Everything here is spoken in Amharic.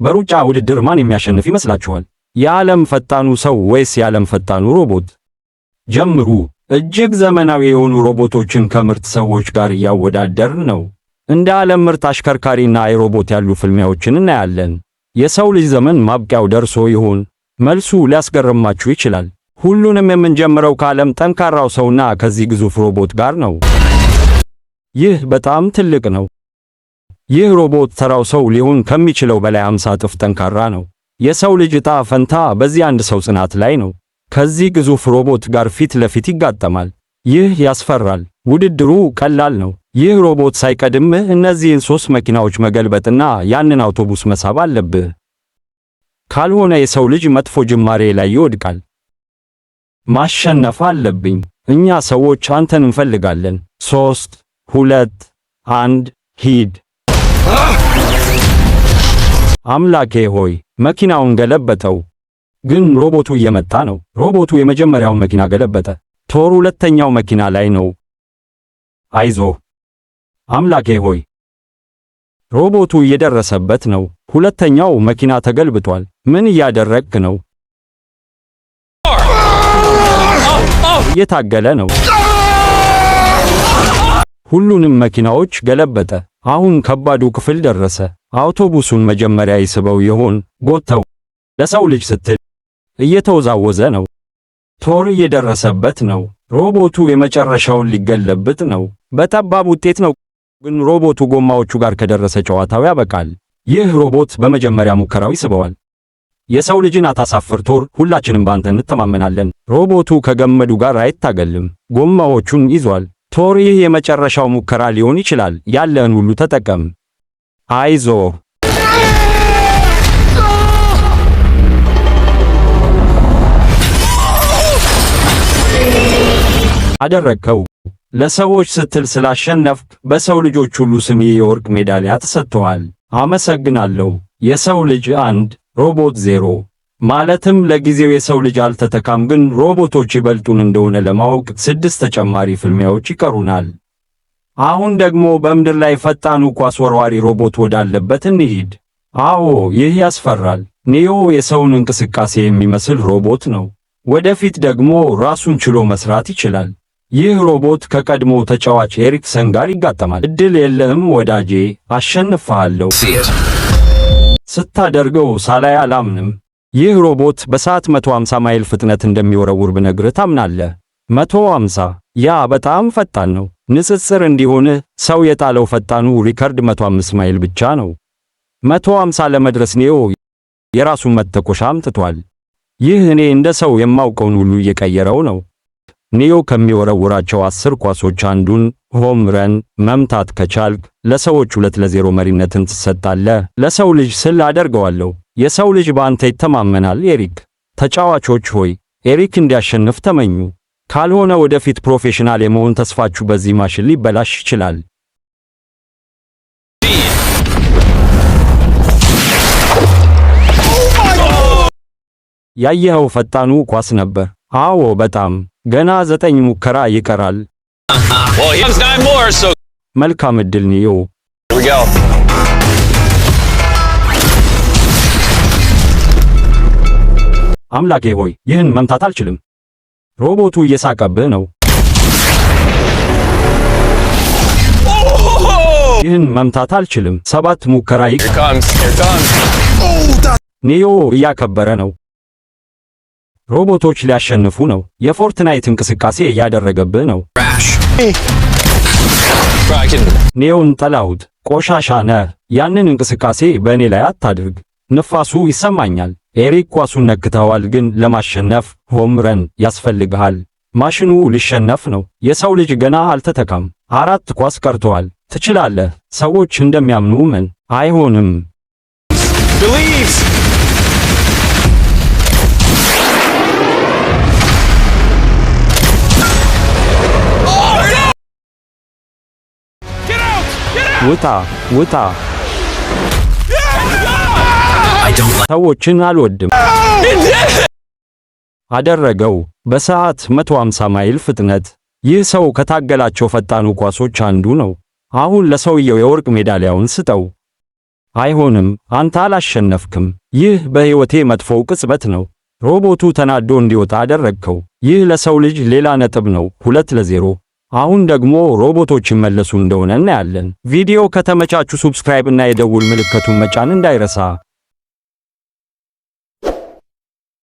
በሩጫ ውድድር ማን የሚያሸንፍ ይመስላችኋል? የዓለም ፈጣኑ ሰው ወይስ የዓለም ፈጣኑ ሮቦት? ጀምሩ። እጅግ ዘመናዊ የሆኑ ሮቦቶችን ከምርጥ ሰዎች ጋር እያወዳደርን ነው። እንደ ዓለም ምርጥ አሽከርካሪና iRobot ያሉ ፍልሚያዎችን እናያለን። የሰው ልጅ ዘመን ማብቂያው ደርሶ ይሆን? መልሱ ሊያስገርማችሁ ይችላል። ሁሉንም የምንጀምረው ከዓለም ጠንካራው ሰውና ከዚህ ግዙፍ ሮቦት ጋር ነው። ይህ በጣም ትልቅ ነው። ይህ ሮቦት ተራው ሰው ሊሆን ከሚችለው በላይ 50 እጥፍ ጠንካራ ነው። የሰው ልጅ ዕጣ ፈንታ በዚህ አንድ ሰው ጽናት ላይ ነው። ከዚህ ግዙፍ ሮቦት ጋር ፊት ለፊት ይጋጠማል። ይህ ያስፈራል። ውድድሩ ቀላል ነው። ይህ ሮቦት ሳይቀድምህ እነዚህን ሶስት መኪናዎች መገልበጥና ያንን አውቶቡስ መሳብ አለብህ። ካልሆነ የሰው ልጅ መጥፎ ጅማሬ ላይ ይወድቃል። ማሸነፍ አለብኝ። እኛ ሰዎች አንተን እንፈልጋለን። 3፣ 2፣ 1፣ ሂድ። አምላኬ ሆይ፣ መኪናውን ገለበጠው። ግን ሮቦቱ እየመጣ ነው። ሮቦቱ የመጀመሪያውን መኪና ገለበጠ። ቶር ሁለተኛው መኪና ላይ ነው። አይዞህ። አምላኬ ሆይ፣ ሮቦቱ እየደረሰበት ነው። ሁለተኛው መኪና ተገልብጧል። ምን እያደረግክ ነው? እየታገለ ነው። ሁሉንም መኪናዎች ገለበጠ። አሁን ከባዱ ክፍል ደረሰ። አውቶቡሱን መጀመሪያ ይስበው ይሆን? ጎተው። ለሰው ልጅ ስትል። እየተወዛወዘ ነው። ቶር እየደረሰበት ነው። ሮቦቱ የመጨረሻውን ሊገለብጥ ነው። በጠባብ ውጤት ነው። ግን ሮቦቱ ጎማዎቹ ጋር ከደረሰ ጨዋታው ያበቃል። ይህ ሮቦት በመጀመሪያ ሙከራው ይስበዋል። የሰው ልጅን አታሳፍር ቶር፣ ሁላችንም ባንተ እንተማመናለን። ሮቦቱ ከገመዱ ጋር አይታገልም፣ ጎማዎቹን ይዟል። ቶር፣ ይህ የመጨረሻው ሙከራ ሊሆን ይችላል። ያለህን ሁሉ ተጠቀም። አይዞህ። አደረግከው። ለሰዎች ስትል ስላሸነፍክ በሰው ልጆች ሁሉ ስም የወርቅ ሜዳሊያ ተሰጥቶሃል። አመሰግናለሁ። የሰው ልጅ 1፣ ሮቦት 0። ማለትም ለጊዜው የሰው ልጅ አልተተካም፣ ግን ሮቦቶች ይበልጡን እንደሆነ ለማወቅ 6 ተጨማሪ ፍልሚያዎች ይቀሩናል። አሁን ደግሞ በምድር ላይ ፈጣኑ ኳስ ወርዋሪ ሮቦት ወዳለበት እንሂድ። አዎ፣ ይህ ያስፈራል። ኒዮ የሰውን እንቅስቃሴ የሚመስል ሮቦት ነው። ወደፊት ደግሞ ራሱን ችሎ መስራት ይችላል። ይህ ሮቦት ከቀድሞ ተጫዋች ኤሪክሰን ጋር ይጋጠማል። እድል የለህም ወዳጄ፣ አሸንፍሃለሁ። See it. ስታደርገው ሳላይ አላምንም። ይህ ሮቦት በሰዓት 150 ማይል ፍጥነት እንደሚወረውር ብነግርህ ታምናለህ? 150፣ ያ በጣም ፈጣን ነው። ንጽጽር እንዲሆንህ ሰው የጣለው ፈጣኑ ሪከርድ 105 ማይል ብቻ ነው። 150 ለመድረስ ኔዮ የራሱን መተኮሻ አምጥቷል። ይህ እኔ እንደ ሰው የማውቀውን ሁሉ እየቀየረው ነው። ኒዮ ከሚወረውራቸው 10 ኳሶች አንዱን home run መምታት ከቻልክ ለሰዎች 2-0 መሪነትን ትሰጣለህ። ለሰው ልጅ ስል አደርገዋለሁ። የሰው ልጅ በአንተ ይተማመናል ኤሪክ። ተጫዋቾች ሆይ፣ ኤሪክ እንዲያሸንፍ ተመኙ። ካልሆነ ወደፊት ፕሮፌሽናል የመሆን ተስፋችሁ በዚህ ማሽን ሊበላሽ ይችላል። ያየኸው ፈጣኑ ኳስ ነበር። አዎ፣ በጣም። ገና 9 ሙከራ ይቀራል። Well, he has nine more, so መልካም ዕድል ኒዮ። here we go. አምላኬ ሆይ፣ ይህን መምታት አልችልም። ሮቦቱ እየሳቀብህ ነው። ይህን መምታት አልችልም። 7 ሙከራ Here comes. Here comes. ኒዮ እያከበረ ነው። ሮቦቶች ሊያሸንፉ ነው። የ Fortnite እንቅስቃሴ እያደረገብህ ነው። Crash. Bro, I can. ኒዮን ጠላሁት። ቆሻሻ ነህ። ያንን እንቅስቃሴ በእኔ ላይ አታድርግ። ንፋሱ ይሰማኛል። ኤሪክ፣ ኳሱን ነክተዋል፣ ግን ለማሸነፍ home run ያስፈልግሃል። ማሽኑ ሊሸነፍ ነው። የሰው ልጅ ገና አልተተካም። 4 ኳስ ቀርተዋል። ትችላለህ። ሰዎች እንደሚያምኑ ምን አይሆንም። Believes. ውጣ፣ ውጣ። ሰዎችን አልወድም። አደረገው። በሰዓት 150 ማይል ፍጥነት። ይህ ሰው ከታገላቸው ፈጣኑ ኳሶች አንዱ ነው። አሁን ለሰውየው የወርቅ ሜዳሊያውን ስጠው። አይሆንም፣ አንተ አላሸነፍክም። ይህ በሕይወቴ መጥፎው ቅጽበት ነው። ሮቦቱ ተናዶ እንዲወጣ አደረግከው። ይህ ለሰው ልጅ ሌላ ነጥብ ነው። 2-0። አሁን ደግሞ ሮቦቶች ይመለሱ እንደሆነ እናያለን። ቪዲዮ ከተመቻችሁ subscribe እና የደውል ምልክቱን መጫን እንዳይረሳ።